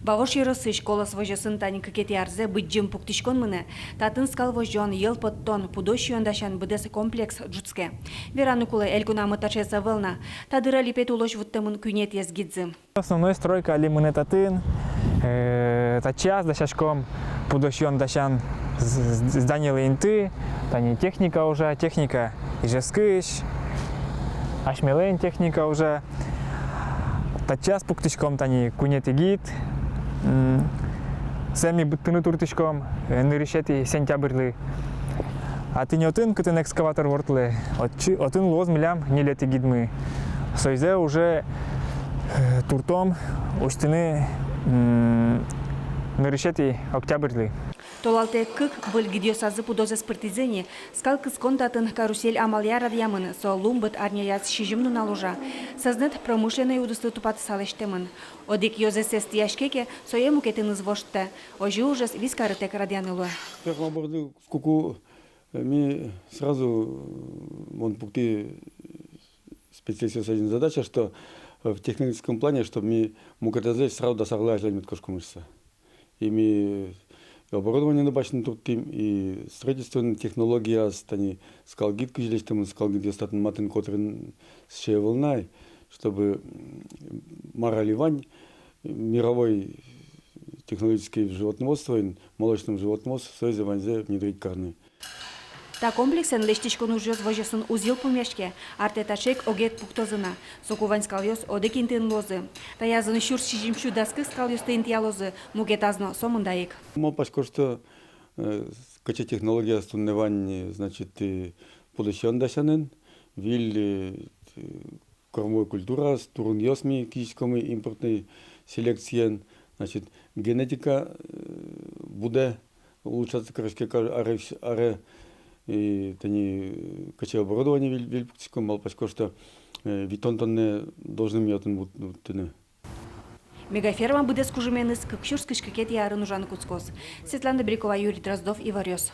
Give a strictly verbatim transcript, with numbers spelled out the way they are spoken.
Вавож ёросысь «Колос» возёсын тани кыкетӥ арзэ быдӟым пуктӥськон мынэ. Татын скал возён, йӧл поттон, пудо сиён дасян быдэс комплекс ӝутске. Вераны кулэ, элькунамы таӵеез ӧвӧл на. Та дыре липет улозь вуттэмын куинетӥез гидзы. Основной стройка али мынэ татын. Э, татчыяз дасяськом пудо сиён дасян з-, з-, зданилы инты. Тани техника ужа, техника Ижевскысь, асьмелэн техника ужа. Татчыяз пуктӥськом тани куинетӥ гид. М, сое ми быдтыны туртӥськом, э, нырысетӥ сентябрьлы. А тӥни отын, кытын экскаватор вортлэ, отчы, отын луоз милям ньылетӥ гидмы. Соизэ уже, э, туртом усьтыны, м, нырысетӥ октябрьлы. Толалтэ кык выль гидъёсазы пудозэс пыртӥзы ни. Скал кыскон татын карусель амалъя радъямын, со лумбыт арняяз сизьым нунал ужа. Сӧзнэт промышленной удыслы тупатыса лэсьтэмын. Одӥг ёзэз эстӥяське ке, сое мукетыныз воштэ. Озьы ужез вискарытэк радъяны луэ. Ферма борды куку, э, ми сразу, э, мон пуктӥ специалистъёслы задача, что, э, в технологическом плане, чтоб ми мукетазлэсь сразу дас арлы азьлань мед кошкомы шуыса. И ми оборудование но басьтыны турттӥм, и строительственной технологияз, тани скал гид кызьы лэсьтэмын, скал гидъёс татын матын котырын сыӵе ӧвӧл на, чтобы, м, мар али вань, мировой технологической животноводство, молочном животноводство, соизэ ваньзэ внедрить карыны. Та комплексэн лэсьтӥськон ужъёс возёсын уз йылпумъяське, артэ таӵе ик огет пуктозы на. Соку вань скалъёс одӥг интыын луозы. Таяз но сюрс сизьымсю дас кык скалъёсты интыялозы, мукетаз но сомында ик. Малпасько, что, э, кыӵе технологияз туннэ вань, э, значит, э, пудо сиён дасянын, выль, э, кормовой культураос, турынъёс ми кизиськомы импортной селекциен, значит, генетика, э, будэ улучшаться кариське ка-, аре, аре, и тани, э, кыӵе оборудование выль, выль пуктӥськом, малпасько, что, э, витьтон тоннэ должны ми отын вут-, вуттыны. Мегаферма быдэс кужыменыз кык сюрс кызь кыкетӥ арын ужаны кутскоз. Светлана Добрякова, Юрий Дроздов, «Иворъёс».